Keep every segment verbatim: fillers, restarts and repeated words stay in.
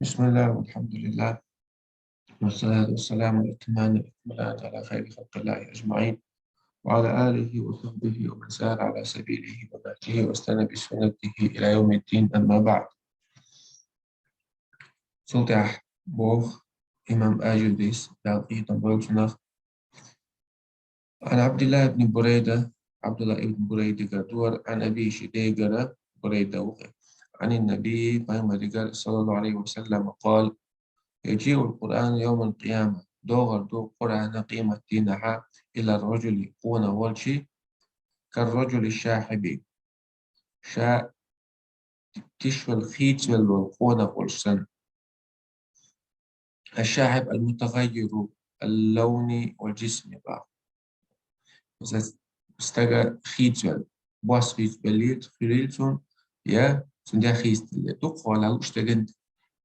بسم الله والحمد لله، والصلاة والسلام الأتمان الأكملان على خير خلق الله أجمعين، وعلى آله وصحبه ومن سار على سبيله ونهجه واستنى بسنته إلى يوم الدين، أما بعد. Цул тӀехьа боху имам Ажурис, Дала къинхетам бойла цунах: عن عبد الله بن بريدة, Абдулла ибн Бурайдигара дора, عن أبيه, шен дегара, Бурайда ву-кх, عن النبي, пайхамаригара, صلى الله عليه وسلم, قال: يجيء القرآن يوم القيامة, догӀур ду Къуръан къематдийнахьа, إلى الرجل, къонах волчу, كالرجل الشاحب, ша тишвелла, хийцавелла волу къонах волуш санна. الشاحب المتغير اللون والجسم, боху. Иза стага хийцавелла, бос хийцабеллий, хуьлийла цунна, я цуьнан де хийцабеллий. Дукха хьолахь лууш дерг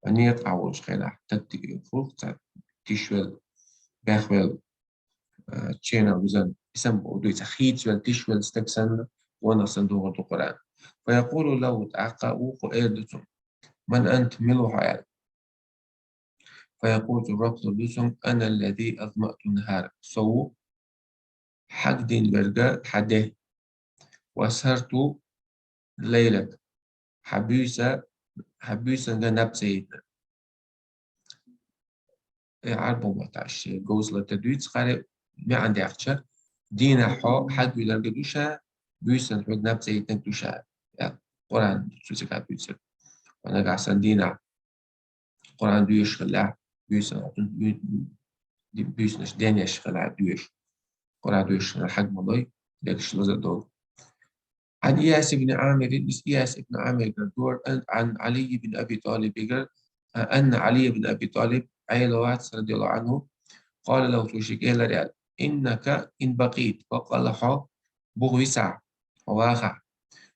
а, некъахь волчу хенахь, таттиг хуьлу цхьа тишвелла, бехвелла, а, ченал визан, и санна боху дуьйцу, хийцавелла, тишвелла стаг санна, къонах санна догӀур ду Къуръан. فيقول له, тӀаккха вукхо эр ду цунна: من أنت, мила ву хьо, аьлла. فيقول, жоп лур ду цунга: أنا الذي أظمأت النهار, со ву хьагдина верг хьан де. وأسهرت ليلك, хьан буьйса, хьан буьйсанга наб ца йитина. Э, Ӏарбо маттахь шен говзалла тӀе дуьйцу, хӀара маьӀна даьккхича, дийнахь хьо хьагдинарг ду ша, буьйсанна хьоьга наб ца йитинарг ду ша, аьлла. Къуръан цу цигахь дуьйцург. Хьо нагахь санна дийнахь Къуръан доьшуш хилахь, буьйсанна, буьйсанаш денъеш хилахь доьшу. Къуръан доьшуш хилахь хьаг ма лой, дегаш лазар долу. عن إياس بن عامر, иза Ияс ибн Амиргара дора, عن علي بن أبي طالب, أن علي بن أبي طالب, Ӏела вац, رضي الله عنه, قال له, цо шега элира аьлла: إنك إن بقيت, баккъалла хьо буха висахь, хьо вахахь,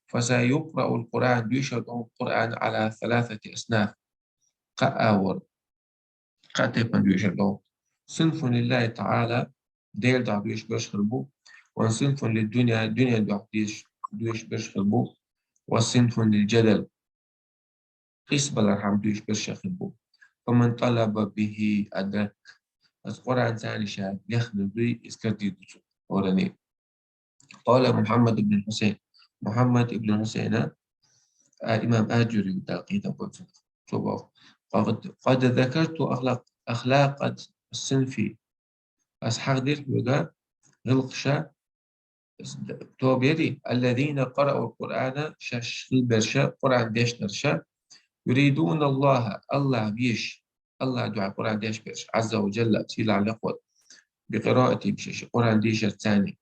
فسيقرأ القرآن, доьшур ду Къуръан, على ثلاثة أصناف, кхаа агӀор, кхаа тайпана доьшур ду. صنف لله تعالى, Делан дуьхьа доьшуш берш хир бу, وصنف للدنيا, дуьненан дуьхьа доьшуш берш хир бу, وصنف للجدل, къийсабалархьама доьшуш берш хир бу. فمن طلب به أدرك, аса Къуръан царна ша дехна дуй, иза карадийр ду цунна хӀоранна. قال محمد بن الحسين, Мухьаммад ибн Хьусайна, а, имам Аджури, Дала къинхетам бойла цунах, цо боху: قد، قد ذكرت أخلاق، أخلاق الصنف, аса хьахдира хьоьга гӀиллакхаш, тоба яри, الذين قرأوا القرآن, шаьш хилла берш, Къуръан дешнарш, يريدون الله, АллахӀ везаш, АллахӀан дуьхьа Къуръан деш берш, عز وجل, сийлахь лекха волу, بقراءتهم, шаьш Къуръан дешарца царна.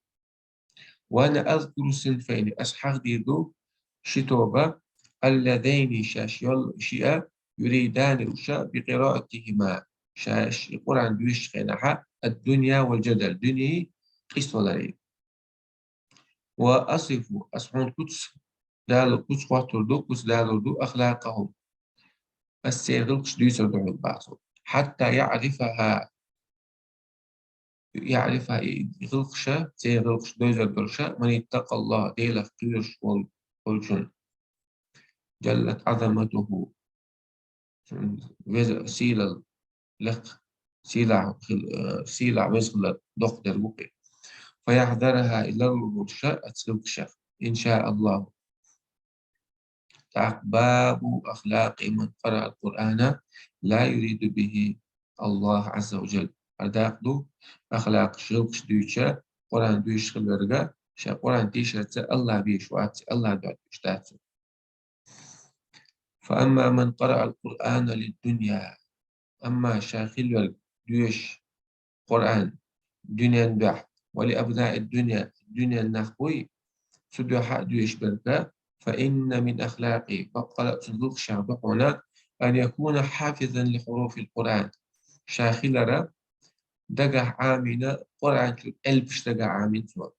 وأنا أذكر صنفين, аса хьахдийр ду ши тоба, اللذين, шаьш йолу шиъ, يريدان, уьш, بقراءتهما, шаьш и Къуръан доьшучу хенахь, الدنيا والجدل, дуьне, къийсавалар. وأصف, аса хьуна куц далур, куц хӀоттур ду, куц далур ду, أخلاقهم, аса церан гӀиллакхаш дуьйцур ду хьуна, боху цо. حتى يعرفها, يعرفها, и гӀиллакхаш, церан гӀиллакхаш девзар долуш, من اتقى الله, Делах кхоьруш волчун. جلت عظمته, веза, сийлалла лекха, сийлахь хил-, э, сийлахь веза хилар доккха дерг ву-кх и. فيحذرها, и ларлур волуш, аса гӀиллакхашах, إن شاء الله. ТӀаккха باب أخلاق من قرأ القرآن لا يريد به الله عز وجل. ХӀара дакъа ду, ахлакъаш, гӀиллакхаш дуьйцуш, Къуръан доьшуш хилла верг, ша Къуръан дешарца АллахӀ везаш вац, АллахӀан дуьхьа доьшуш дац цо. فأما من قرأ القرآن للدنيا, амма ша хилла верг доьшуш Къуръан дуьнен дуьхьа, ولأبناء الدنيا, дуьнен нах буй, цу дуьхьа а доьшуш берг, فإن من أخلاقه, баккъала а цуьнан гӀиллакхашех ду хьуна, أن يكون حافظا لحروف القرآن, ша хилар дагахь Ӏамийна, Къуръан чуьра элпаш дагахь Ӏамийна цо,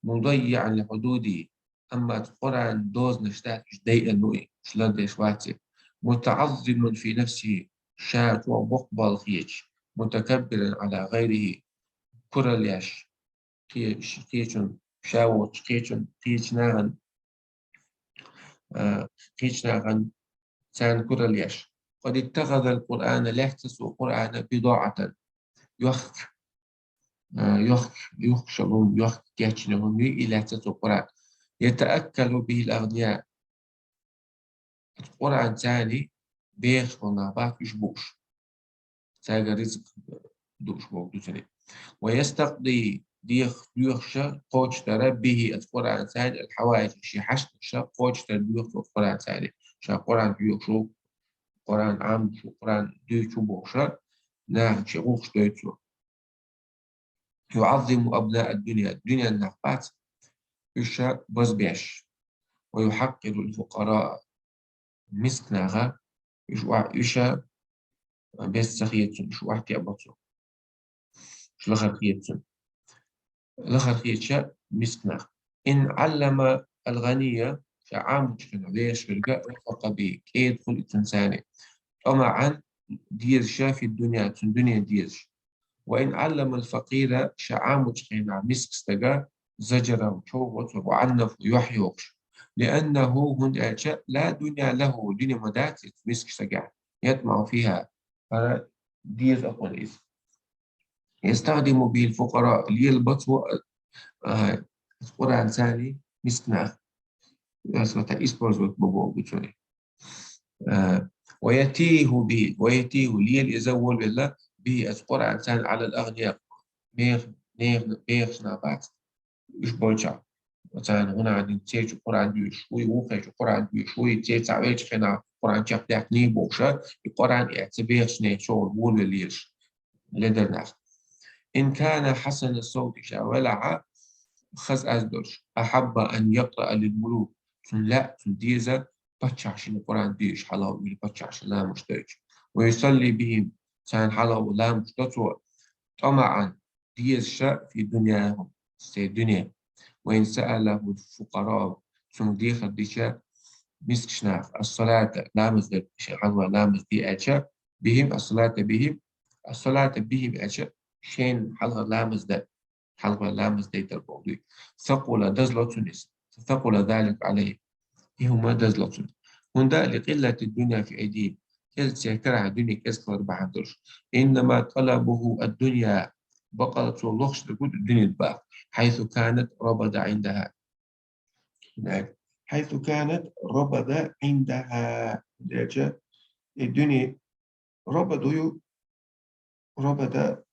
مضيعا لحدوده, амма цу Къуръан дозанаш дац, уьш дайъина ду и, уьш лардеш вац и. متعظما في نفسه, ша чӀогӀа боккха болх ечу, متكبرا على غيره, куралла еш, кхечун, ша воцуш кхечун, кхечу нахана, а, кхечу нахана царна куралла еш. قد اتخذ القرآن, лаьцна цо Къуръан, بضاعة, йохк, а, йохк, йохк шалун, йохк кеччина хӀума юй, и лаьцна цо Къуръан. يتأكل به الأغنياء, Къуръанца бехаш бола нах бац уж бохуш. Цаьрга ризкъ дууш болу ду цуьнан. ويستقضي, дех-, доьхуш, кхочушдар, به, оцу Къуръанца, الحوائج, шен хьашташ кхочушдар доьху Къуръанца. Ша Къуръан доьхуш ву, Къуръан Ӏамош ву, Къуръан дуьйцу бохуш, нахана шен гӀуллакхаш дойту цо. يعظم أبناء الدنيا, дуьненан нах бац уьш базбеш. ويحقر الفقراء, мискачу наха уьш охьа-, уьш бес ца хета цунна, уьш охьатаӀабо цо. Уьш лахара хета цунна. Лахара хеташ мискачу наха. إن علم الغني, ша Ӏамочу хенахь вешверг, رفق به, кӀеда хуьлу и цуьнца. طمعا, дезаш, في الدنيا, цунна дуьне дезаш. وإن علم الفقير, ша Ӏамочу хенахь мискачу стага, زجره, човхо цо, وعنفه, юьхь йохуш. لأنه, хӀунда аьлча, لا دنيا له, дуьне ма дац иза мискачу стагехь, يطمع فيها, хӀара деза акхунна иза. يستخدم به الفقراء, лелабо цо, а, Къуръанца мискачу нах. Ас вата использовать бо боху цуьнан. А, ويتيه به, ويتيه, лела иза волавелла, به, оцу Къуръанца, على الأغنياء, нех-, нех-, бехаш нах бац уьш болчохь. Царна хӀунда аьлча церан чу Къуръан доьшуш вуй, вукхерчу Къуръан доьшуш вуй, церан цхьа веллачу хенахь Къуръан чекхдаккха нийса бохуш, и Къуръан эцна бехаш нехан чу волавелла лелаш, ледара нах. إن كان حسن الصوت, ша велахь хаза аз долуш, أحب أن يقرأ للملوك, цунна лаьа, цунна деза паччахьашна Къуръан доьшуш, хьалха вуьйла паччахьашна ламазаш дойтуш. ويصلي بهم, царна хьалха ву ламазаш до цо, طمعا, дезаш, في دنياهم, церан дуьне. وإن سأله الفقراء, цуьнга дехар дича мискачу наха, الصلاة, ламаз дар, шайн хьалха ламаз де аьлча, بهم, الصلاة بهم, الصلاة بهم аьлча, шайна хьалха ламаз дар, хьалха ламаз дайтар боху дуй. ثقل, дазло цунна иза. ثقل ذلك عليه. И хӀума дазло цунна. ХӀунда, لقلة الدنيا في أيديهم. КӀеза церан карахь дуьне кӀезиг хилар бахьана долуш. إنما طلبه الدنيا. Баккъала цо лохуш дерг ву дуьне боху. حيث كانت ربد عندها. حيث كانت ربد عندها. Деча, и дуьне ربد ю, ربد,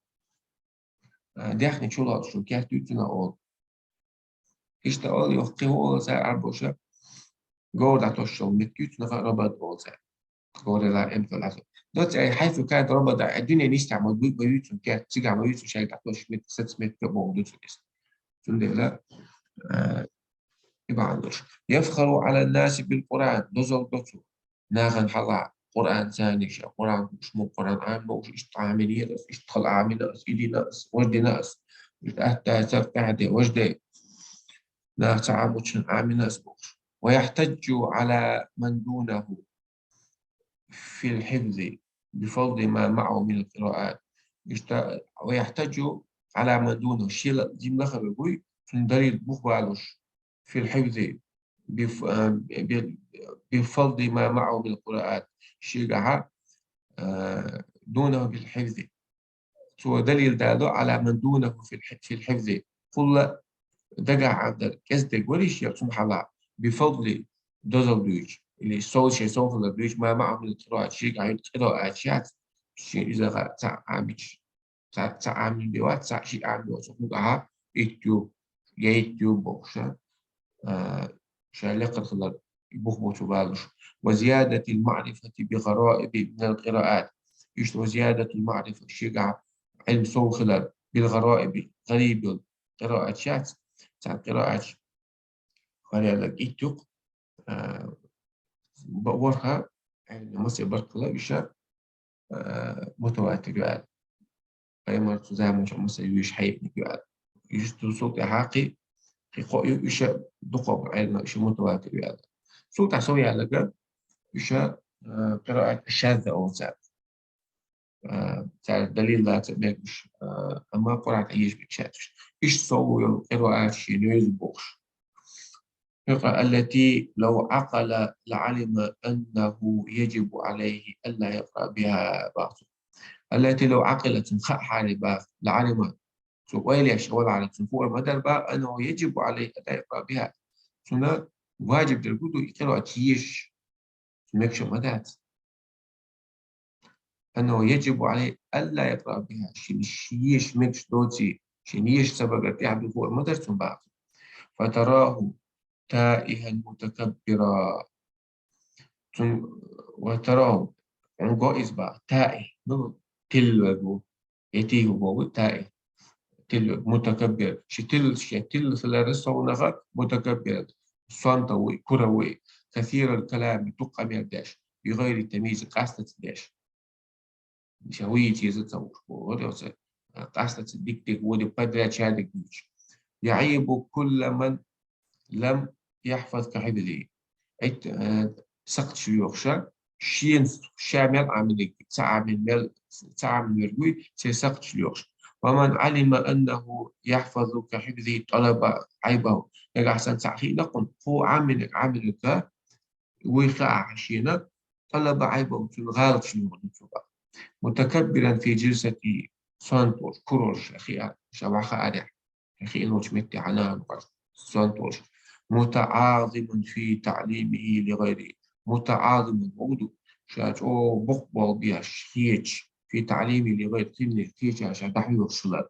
а, даьхни чулоцуш керт ю цунах олу. Иштта олу, юха кхин хӀун олу цара Ӏарбоша, говр дӀатосуш йолу меттиг ю цунах ربد олу цара. Говр ла эмтал хьасо. Доцу ай حيث كانت ربد, ай дуьненан йистехь ма ду, ма ю цуьнан керт, цигахь ма ю цуьнан шайга дӀатосуш меттиг, саца меттиг а боху ду цуьнан иза. Цундела, а, и бахьана долуш. يفخر على الناس بالقرآن, дозалла до цо. Нахана хьалха Къуръанца, ша Къуръан хууш ма ву, Къуръан Ӏамийна ма ву, иштта Ӏамийнера ас, иштта хала Ӏамийна ас, и дина ас, важа дина ас, иштта атта цара тӀаьхьа де, важа де. Наха ца Ӏамучун Ӏамийна ас бохуш. ويحتج على من دونه في الحفظ بفضل ما معه من القراءات. Иштта, ويحتج على من دونه, шен ла-, жима лахара вуй, цунна далил бух балуш. في الحفظ بف-, а, ب-, بفضل ما معه من القراءات. Шегахьа, а, دونه في الحفظ. Цо далил дало على من دونه في الح-, في الحفظ. Кхулла дагахь Ӏамдар кӀезиг дерг вара шен цунна хьалха. بفضل, дозалла дуьйцу. Или сов-, шен сов хилар дуьйцу, ما معه من القراءات, шегахь къирааташ яц, шен иза ха-, цхьаъ Ӏамийча. Цхьа, цхьаъ Ӏамийна бен вац, цхьаъ шиъ Ӏамийна вац, хӀунда аьлча итт ю, я итт ю бохуш, а, ша лекхар хилар, и бух бу цо балуш. وزيادة المعرفة بغرائب من القراءات. Иштта وزيادة المعرفة, шегахь Ӏилма сов хилар, بالغرائب, гӀариб йолу къирааташ яц, цхьа къирааташ Вариант итт ю-кх, а, б-, ворхӀ, а, масех баркалла уьш, а, мутаватир ю аьлла. Пайхамар цу заманчохь масех юьйш хьаьвзинарг ю аьлла. Уьш цул тӀаьхьа кхин, кхин кхоъ ю, уьш дукхох Ӏилма, уьш мутаватир ю аьлла. Цул тӀаьхьа сов яьлларг уьш, а, къираат шазза олу цара. А, цара далил лаца мегаш, а, амма Къуръан тӀе езаш мегаш яц уьш. Иштта сов йолу къираат шен невза бохуш. يقرأ التي لو عقل لعلم أنه يجب عليه ألا يقرأ بها, бац цо. التي لو عقل, цунна хаа хьале, бац, لعلم, цо ойла еш валахьара, цунна хуур ма дара, бац, أنه يجب عليه ألا يقرأ بها, цунна важиб дерг хӀу ду, и къираат еш, цунна мегаш ма дац. أنه يجب عليه ألا يقرأ بها, шийна еш мегаш доацаш, шийна еш сабагар тӀехьа духар ма дара цунна, бац цо. فتراه تائها متكبرا. Цун, وتراه, хьона го из, бац, تائها, ну, тилла ву, يتيه боху, تائها, тилла, متكبرا, ши тилла, ши тилла хилар совнаха, متكبرا, сонта ву, кура ву, كثير الكلام, дукха къамел деш, بغير تمييز, къаьстаца деш. Ша вуй чеза ца вуш боху, оцу къаьстаца дика-дика води подряд шадерг дуьйцуш. يعيب كل من لم يحفظ كحفظه. Эт, э, сакхташ лоьхуш, шена ша мел Ӏаминарг, ца Ӏамин мел, ца Ӏаминарг вуй, церан сакхташ лоьхуш. ومن علم أنه يحفظ كحفظه طلب عيبه. Нагахь санна цхьаъ хиъна кхунна, кхо Ӏаминарг, Ӏаминарг вуй хаахь шена, طلب عيبه, цуьнан гӀалаташ лоьхуш ду цо, бац. متكبرا في جلسته, сонта волуш, кура волуш, ша хиъар, ша вахаарехь, ша хиъна волчу метте хьанан ваш, сонта волуш. متعاظما في تعليمه لغيره. متعاظما, хӀу ду, ша чӀогӀа боккха болу беш хеташ, في تعليمه لغيره, кхинниг кхечара ша дӀахьоьхуш хилар.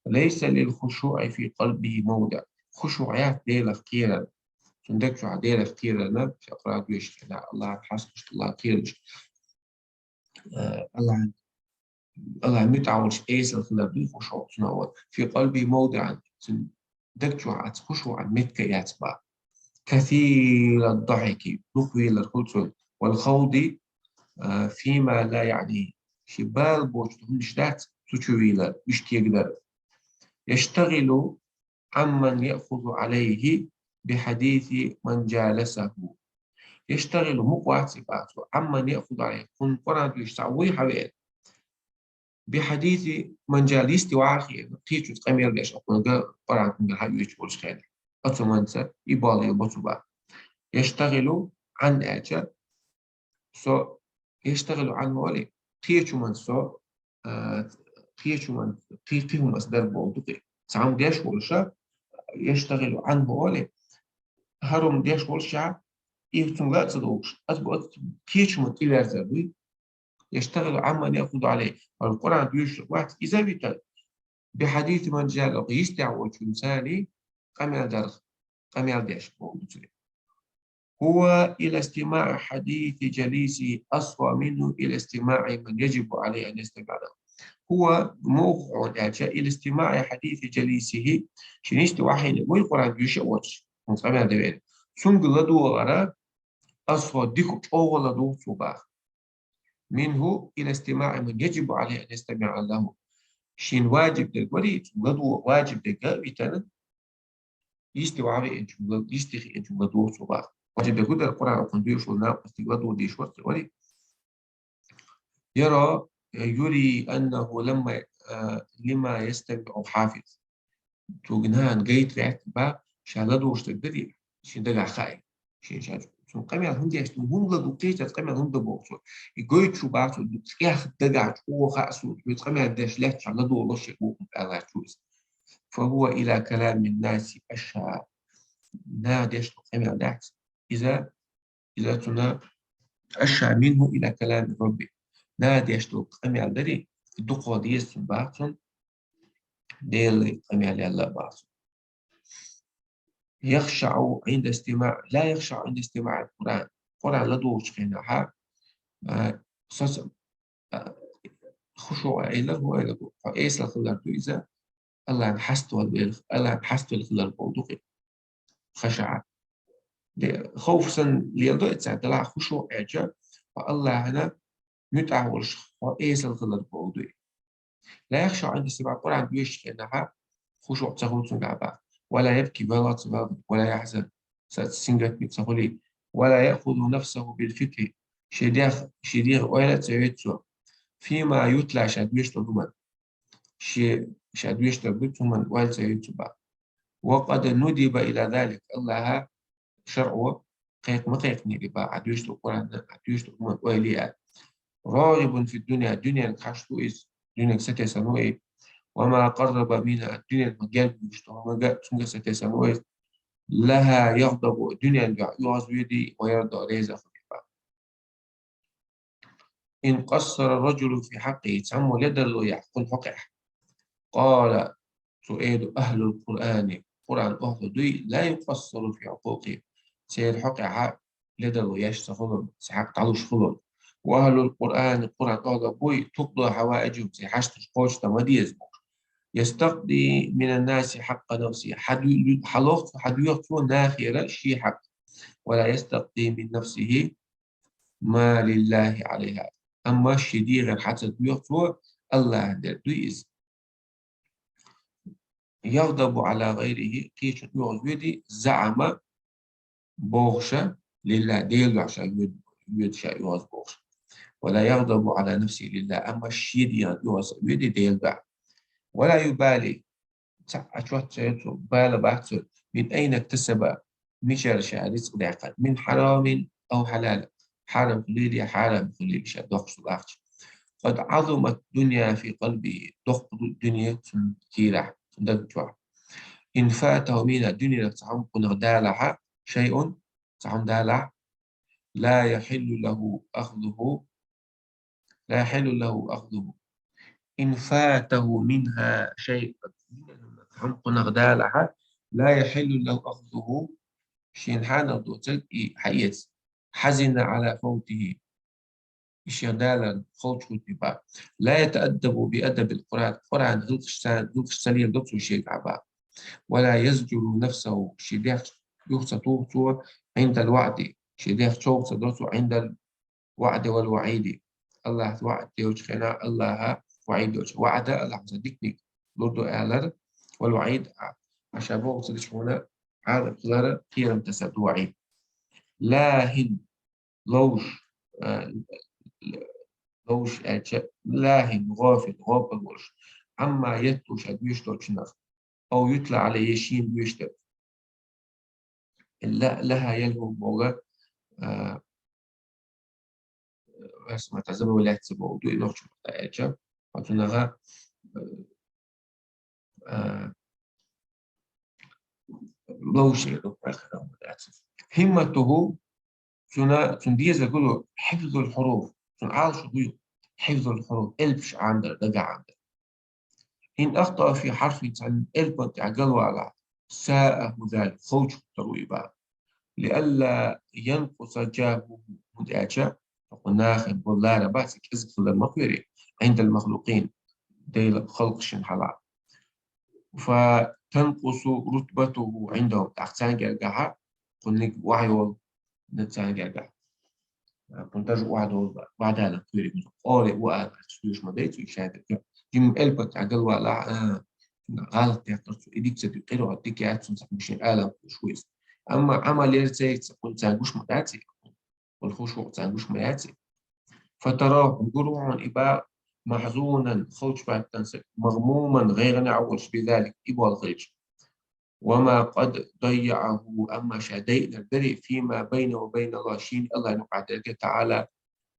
ليس للخشوع في قلبه موضع. ХушуӀ яц Делах кхерар. Цуьнан даг чохь Делах кхерарна, ша Къуръан доьшуш хенахь, АллахӀ хьасташ, АллахӀ кхераш. Э, АллахӀ, АллахӀ муьтӀахь волуш эсала хилар дуй хушуӀ цунах вара. في قلبه موضع, цуьнан даг чохь оцу хушуӀан меттиг яц, бац. كثير الضحك, дукха вийлар хуьлу цуьнан. والخوض, э, فيما لا يعنيه, шен бала боцу хӀуманаш дац цу чу вийлар, уьш кегадар. يشتغل عمن يأخذ عليه بحديث من جالسه. يشتغل, мукъа вац и, бац цо, عمن يأخذ عليه, кхунна Къуръан доьшуш цхьаъ вуй хьан веана, بحديث من جالسه, йисте вахьа хиъна, кхечуьнца къамел деш, кхунга Къуръан кхуьнгара хьаоьцуш волчу хенахь. Оцу хӀуманца и бала йолу бу цо, бац. يشتغل عن аьлча, со, يشتغل عنه олий, кхечу хӀуманца со, а, кхечу хӀуманца, кхи-, кхин хӀуманца дар болу ду-кх и. Цхьа хӀума деш волуш, يشتغل عنه олий, хӀара хӀума деш волуш, и цунга ла а ца догӀуш, аса бу, аса кхечу хӀуманна тӀеверзар дуй. يشتغل عمن يأخذ عليه, хӀара Къуръан доьшуш вац, иза а витар. بحديث من جالسه, йистехь волчуьнца къамел дарх, къамел деш боху цуьнан. هو إلى استماع حديث جليسه أصغى منه إلى استماع من يجب عليه أن يستمع له. هو, муха хьуна аьлча, إلى استماع حديث جليسه, шен йисте вахьийна вуй Къуръан доьшуш а воцуш, хӀунда къамел дан веана, цуьнга ладогӀара, أصغى, дика, чӀогӀа ладогӀа цо, бац. منه إلى استماع من يجب عليه أن يستمع له. Шена ваджиб дерг варий, цуьнга ладогӀа ваджиб дерг а витана, йисте вахьа веанчуьнга, йисте хиъначуьнга ладогӀа цо, бац. Ваджиб дерг хӀу дара, Къуръан кхунна доьшуш волу накъостиг ладогӀа дезаш вара, варий? يرى, يري أنه لما, а, لما يستمع حافظ. Цуьнга нана гайта ваьтта, бац, ша ладогӀуш дерг дарий, шен дагахь хаьа. Шен ша цунна къамел хӀунда деш ду, хӀунда ладу, кхечаьрца къамел хӀунда дан боху цо. И гойтуш ву, бац цо, цӀех дагахь чӀогӀа хаьа суна, хьоьца къамел деш лаьтташ ладогӀалаш шен боху аьлла цо иза. فهو إلى كلام الناس أشهى. Наха деш долу къамел дац. Иза, иза цунна أشهى منه إلى كلام الرب. Наха деш долу къамел дарий, дукха деза цунна, бац цунна, Делан къамел аьлла, бац цунна. يخشع عند استماع, لا يخشع عند استماع القرآن. Къуръан ладогӀучу хенахь, а, соца, а, хушуӀ элира, хӀун элира, хьо эсала хилар ду иза, АллахӀна хьаставала, АллахӀна хьаставала хилар болу ду-кх и. خشع. Де, ховф санна леладо и цара, делахь хушуӀ аьлча, хьо АллахӀна муьтӀахь волуш, хьо эсала хилар болу ду и. لا يخشع عند استماع, Къуръан доьшучу хенахь хушуӀ ца хуьлу цуьнгахь, бац. ولا يبكي, вала ца вала, ولا يحزن, ца сингаттаме ца хуьлий. ولا يأخذ نفسه بالفكر, шен дегӀ, шен дегӀан ойла а ца йойту цо. فيما يتلى, ша доьшуш долу хӀуманна. Шен, ша доьшуш дерг ду, цу хӀуманна ойла ца йойту цо, бац. وقد ندب إلى ذلك, АллахӀа шарӀо кхайкха ма кхайкхинера из, Ӏа доьшуш долу Къуръан, Ӏа доьшуш долу хӀуманна ойла е аьлла. راغب في الدنيا, дуьненга хьашт ву иза, дуьненга сатесна ву и. وما قرب منها, дуьненга герга вуьйцуш долу хӀуманга, цуьнга сатесна ву иза. لها يغضب, дуьненна дуьхьа оьгӀазвоьду и, ويرضى, реза хуьлу и. إن قصر الرجل في حقه, цхьаммо ледарло яхь кхуьнан хьокъехь. قال, цо эр ду, أهل القرآن, Къуръан охьалуш дуй, لا يقصر في حقوقهم, церан хьокъехь ледарло еш ца хуьлу, церан хьакъ дӀалуш хуьлу. وأهل القرآن, Къуръан охьалуш буй, تقضى حوائجهم, церан хьашташ кхочушдан ма деза бохуш. يستقضي من الناس حق نفسه, хьан дуьйцу, хьан лоху цо, хьан доьху цо нахера шен хьакъ. ولا يستقضي من نفسه ما لله عليها. Амма шен дегӀан хьан ца доьху цо, АллахӀан дерг дуй иза. يغضب على غيره, кхечун оьгӀазвоьду и, زعم, бохуш, لله, Делан дуьхьа ша воьду, воьду ша оьгӀаз бохуш. ولا يغضب على نفسه لله, амма шен дегӀан оьгӀазвоьду и Делан дуьхьа. ولا يبالي, цхьа а чот ца йо цо, бала бац цо, من أين اكتسب, мичара ша рицкъ даьккхина, من حرام أو حلال, хьарам хуьлийла, хьарам хуьлийла ша доккхуш долу ахча. قد عظمت الدنيا في قلبه, доккха ду дуьне цуьнан кийрахь, цуьнан даг чохь. إن فاته منها, дуьненах цхьа хӀума кхунах далахь, شيء, цхьа хӀума далахь, لا يحل له أخذه, لا يحل له أخذه. إن فاته منها شيء, хӀума кхунах далахь, لا يحل له أخذه, шена хьанал доцург и хьаэца. حزن على فوته, и шен даларна халчу хӀуттий бах. لا يتأدب بأدب القرآن, Къуръан гӀиллакхаш ца, гӀиллакхаш ца леладо цо шегахь бах. ولا يزجر نفسه, шен дегӀ юха ца туху цо, عند الوعد, шен дегӀ човха ца до цо, عند الوعد والوعيد. АллахӀа ваӀд деллачу хенахь, АллахӀа ваӀид деллачу. ВаӀда, АллахӀа цхьа диканиг лур ду алар, والوعيد, Ӏа ша бохург ца дича хьуна Ӏазап хилар, кхерам тасар ду ваӀид. لاهٍ, ловш, а, ловш аьлча, لاهٍ, غافل, гӀопал волуш, عما يتلو, ша доьшуш долчунах, أو يتلى عليه, я шена доьшуш дерг. Ла-, لهى يلهو бохург, а, ас ма та забавляться бохург ду, и нохчийн маттахь аьлча, хьо цунах, а, а, ловш эр ду, пайхамар дац. همته, цуьнан, цуьнан дезарг хӀун ду, حفظ الحروف, цуьнан Ӏалашо ду, حفظ الحروف, элпаш Ӏамадар, дагахь Ӏамадар. إن أخطأ في حرف, цхьана элпана тӀехь галвалахь, ساءه ذلك, халчу хӀуттур ву и бах. لئلا ينقص جاهه, хӀунда аьлча, хӀокху нахана болу ларам бац, кӀезиг хилар ма кхоьру, عند المخلوقين, Делан халкъашна хьалха. فتنقص رتبته عندهم, тӀаккха царна гергахь кхунниг охьайолу, царна гергахь. Кхунна даржа охьадолу, охьадалар кхоьру, къоре ву ала, цу доьшуш ма дай цу, и шадерг. Жимма элпана тӀехь галвалахь, а, гӀалат дехкар цо, и дика ца ду, къира дика яц цунна, цхьа мишен ала хуьлуш ву иза. Амма Ӏамал яр ца яц, кхунна царна гуш ма дац и, кхунна хушуӀ царна гуш ма яц и. فتراه, гур ву хьуна и бах, محزونا, халчу баттана саг, مغموما, гӀайгӀане Ӏа волуш, بذلك, и болу хилча. وما قد ضيعه, амма ша дайинарг дарий, فيما بينه وبين الله, шена АллахӀан юкъахь дерг, تعالى,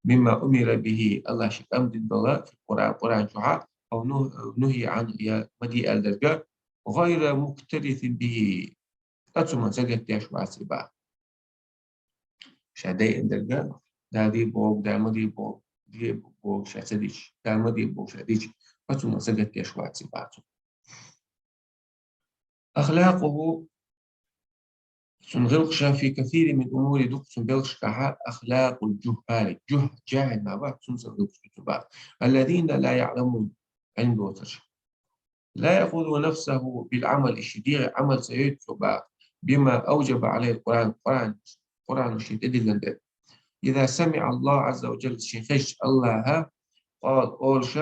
مما أمر به, АллахӀа шега амр дина долу, في القرآن, Къуръан чохь, أو نه-, نهي عنه, я ма де аьлла дерг, غير مكترث به, ткъа цу хӀуманна сагатдеш вац и бах. Ша дайинарг, Дала де боху, Дала ма де боху, де боху ша ца дича, Дала ма де боху ша дича, ткъа цу хӀуманна сагатдеш вац и бах цо. أخلاقه, цуьнан гӀиллакхаш, في كثير من الأمور, дукха цуьнан белхашкахь, أخلاق الجهال, жух-, жаьхӀил нах бац, цуьнан гӀиллакхаш ду цуьнан бах. الذين لا يعلمون, Ӏилма доцурш. لا يأخذ نفسه بالعمل, и шен дегӀе Ӏамал ца йойту цо бах, بما أوجب عليه القرآن, Къуръан, Къуръано шена тӀедиллина дерг. إذا سمع الله عز وجل, шен хезча АллахӀа, قال, олуш,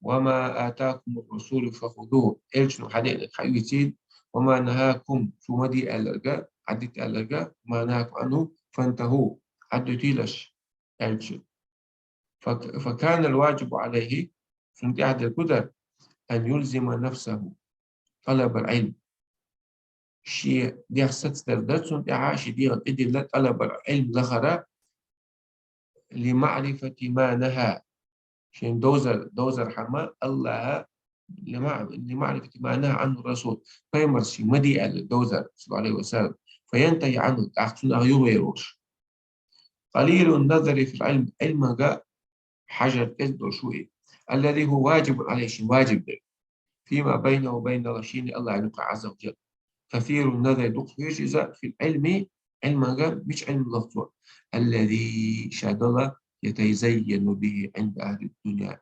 وما آتاكم الرسول فخذوه, элчано хьадеънарг хьаоьцийла, وما نهاكم, цо ма де аьлларг, хьадита аьлларг, وما نهاكم عنه فانتهوا, хьадуьтийла аш, аьлча. فك-, فكان الواجب عليه, цунна тӀехь дерг хӀун дара, أن يلزم نفسه طلب العلم, шен дегӀ сацадар дар цунна тӀехьа, шен дегӀ тӀедилла, тӀалабал Ӏилм лахара, لمعرفة ما نهى. Шен довзар, довзар хӀама АллахӀа, لمع-, لمعرفة ما نهى عنه الرسول. Пайхамара шийна ма де аьлла довзар, صلى الله عليه وسلم. فينتهي عنه, тӀаккха цунах юхавер волуш. قليل النظر في العلم, Ӏилманга хьажар кӀезиг долуш ву и. الذي هو واجب عليه, шен важиб дерг. فيما بينه وبين الله, шен АллахӀан юкъахь, عز وجل. كثير النظر, дукха хьежа иза, في العلم, Ӏилманга, мича Ӏилманах цо. الذي, ша долу, يتزين به عند أهل الدنيا.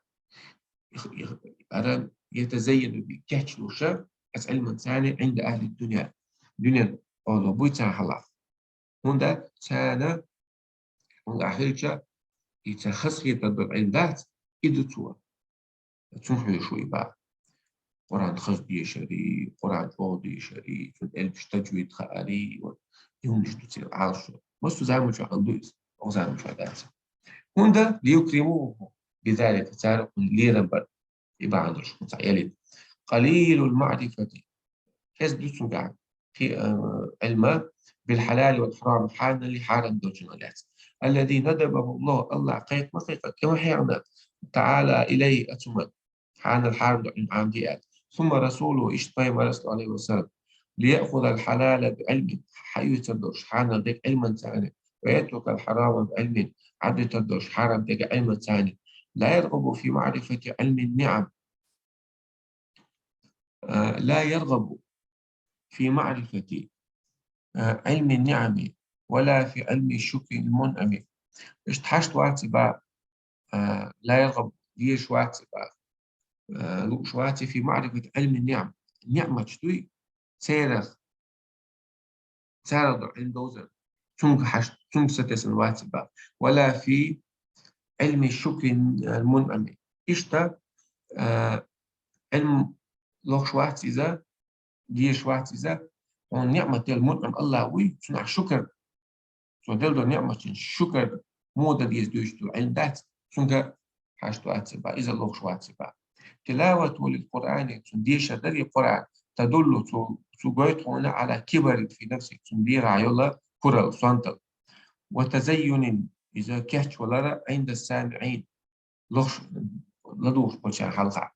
Ара يتزين به, кечлуш, оцу Ӏилманца, عند أهل الدنيا. Дуьненан олу буй царна хьалха. ХӀунда царна, хӀунда аьлча, и царна хазахетар долу Ӏилма дац, и ду цо. Цунах хьоьжуш ву и бах. Къуръан хаза дешари, Къуръан чӀогӀа дешари, цуьнан элпаш, тажвид хаари, вот, и хӀуманаш ду церан Ӏалашо. Массо заманчохь хилла ду иза, оха заманчохь дац. ХӀунда, ليكرموه بذلك, цара кхунна лерам бар и бахьана долуш кхунна цхьа элира. قليل المعرفة, кӀезиг ду цуьнгахь кхи-, а, Ӏилма, بالحلال والحرام, хьанали хьарам долчунах лаьцна. الذي ندبه الله, АллахӀа кхайкха ма кхайкха, кхайкха ма кхайкхина, تعالى إليه, оцу хӀуманна, хьанал хьарам ду Ӏилма Ӏамаде аьлла. ثم رسوله, иштта пайхамар, صلى الله عليه وسلم, ليأخذ الحلال بعلم, хьаоьцур долуш хьанал дерг Ӏилманца, ويترك الحرام بعلم, Ӏадитар долуш хьарам дерг Ӏилманца. لا يرغب في معرفة علم النعم, а, لا يرغب في معرفة, а, علم النعم ولا في علم شكر المنعم. Иштта хьашт вац и бах, а, لا يرغب, дезаш вац и бах, а, лууш вац и في معرفة علم النعم. НиӀматаш дуй, церах, царах долу Ӏилма довзар, цуьнга хьашт, цуьнга сатесна вац и бах. ولا في علم شكر المنعم. Иштта, а, Ӏилма лохуш вац иза, дезаш вац иза, хьуна ниӀмат делла мунъим АллахӀ вуй, цунах шукр, цо делла долу ниӀматан шукр муха дан деза дуьйцуш долу Ӏилма дац, цуьнга хьашт вац и бах, иза лохуш вац и бах. تلاوته للقرآن, цуьнан дешар дарий Къуръан, تدل, цо, цо гойту хьуна, على كبر في نفسه, цуьнан дегӀахь йолу куралла, сонталла. وتزين, иза кечвалар, عند السامعين, лохуш, ладугӀуш болчарна хьалха.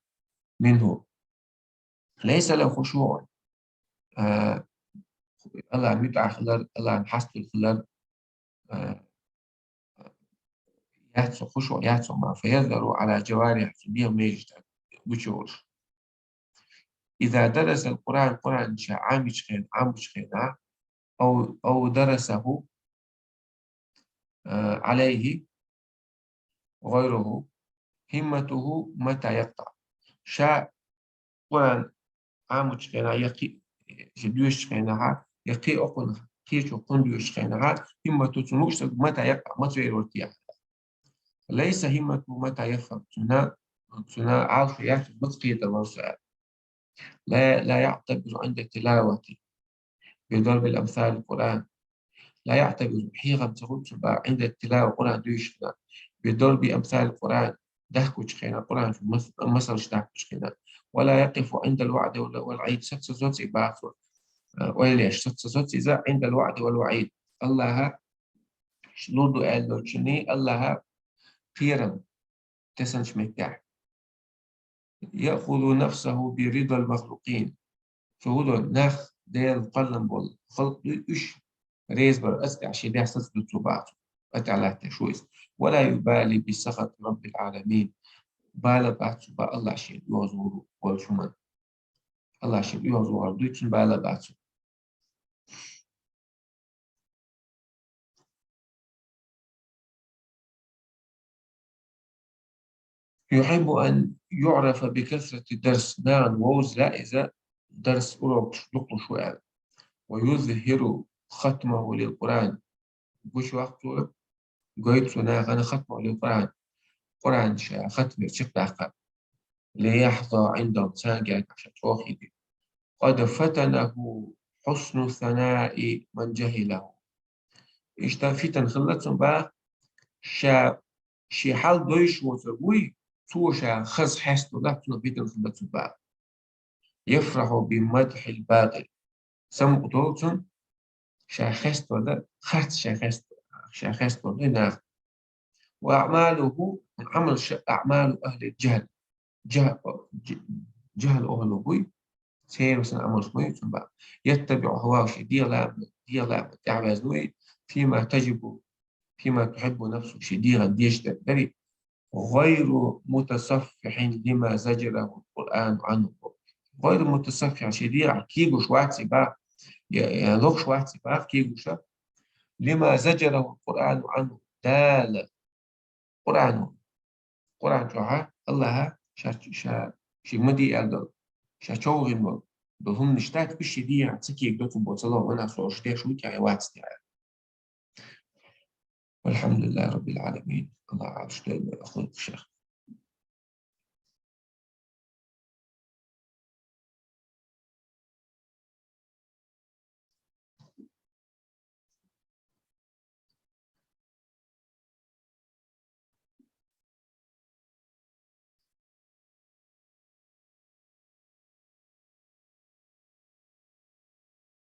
منه. ليس له خشوع, а, АллахӀан муьтӀахь хилар, АллахӀан хьасталур хилар, а, яц цо хушуӀ, яц цо ма, فيظهر على جوارحه, цуьнан дегӀан межаш тӀехь гучуйолуш. إذا درس القرآن, Къуръан ша Ӏамийчу хенахь, Ӏамийчу хенахь, أو, أو درسه, а, عليه غيره همته متى يقطع. Ша Къуръан Ӏамийчу хенахь, я кхин, ша доьшучу хенахь, я кхин а кхунах, кхечо кхунна доьшучу хенахь, همته, цуьнан луъуш стаг متى يقطع, маца вер вара те. ليس همته متى يفهم, цуьнан, цуьнан Ӏалашо яц, маца кхетар вара со аьлла. لا, لا يعتبر عند التلاوة بضرب الأمثال القرآن. لا يعتبر, хьехам ца хуьлу цо бах, عند التلاوة, Къуръан дуьйцучу хенахь, بضرب أمثال القرآن, дахкочу хенахь, Къуръан чу мас-, масалш дахкочу хенахь. ولا يقف عند الوعد وال-, والوعيد, саца ца соцу и бах цо, а, ойла еш, саца ца соцу иза, عند الوعد والوعيد. АллахӀа лур ду аьлла долчунна, АллахӀа кхерам тесначу меттехь. يأخذ نفسه برضا المخلوقين. Цо хӀун до, нах, Делан кхоллам болу халкъ дуй, уьш реза бар, оцу тӀехь шен дегӀ саца ду цо бах цо. Оцу тӀехь латтош ву иза. ولا يبالي بسخط رب العالمين. Бала бац цо бах АллахӀ шен оьгӀазвахар волчу хӀуманна. АллахӀ шен оьгӀазвахар дуй, цунна бала бац цо. يحب أن يعرف بكثرة الدرس, нахана вовза лаьа иза дарс, урокаш дукхалуш ву аьлла. ويظهر ختمه للقرآن, гучуваккха цо, гойту цо нахана ختمه للقرآن, Къуръан ша хатам дина чекхдаккха. ليحظى عندهم, царна гергахь ша чӀогӀа хилийта. قد فتنه حسن ثناء من جهله. Иштта фитна хилла цунна бах, ша, шен хьал дойуш воцург вуй, цо ша хаза хьесталур дац, цунах фитна хилла цунна бах. يفرح بمدح الباطل. самукъадолу цунна ша хеставар дар, харц ша хест-, ша хеставар дар нах. وأعماله, Ӏамалш, أعمال أهل الجهل, жа-, ж-, жахӀал охӀлу буй, церан сан Ӏамалш буй цунна бакъ. يتبع هواه, шен дегӀан лаам, дегӀан лаам тӀаьхьаваьзна вуй, فيما تجب, فيما تحب نفسه, шен дегӀан дезаш дерг дарий. غير متصفح لما زجره القرآن عنه. غير متصفح, шен дегӀах кегош вац и бакъ, я, я лохуш вац и бакъ кегош, لما زجره القرآن عنه, Дала Къуръано, Къуръан чохь Аллаха ша, ша, шен ма де аьлла долу, ша човхийна волу, долу хӀуманаш дац, уьш шен дегӀах ца кегадо цо боху, ца лоху, ванах со уьш деш ву, тӀехь вац тӀехь. والحمد لله رب العالمين. Аллах Ӏалаш дойла, ахула кхушах.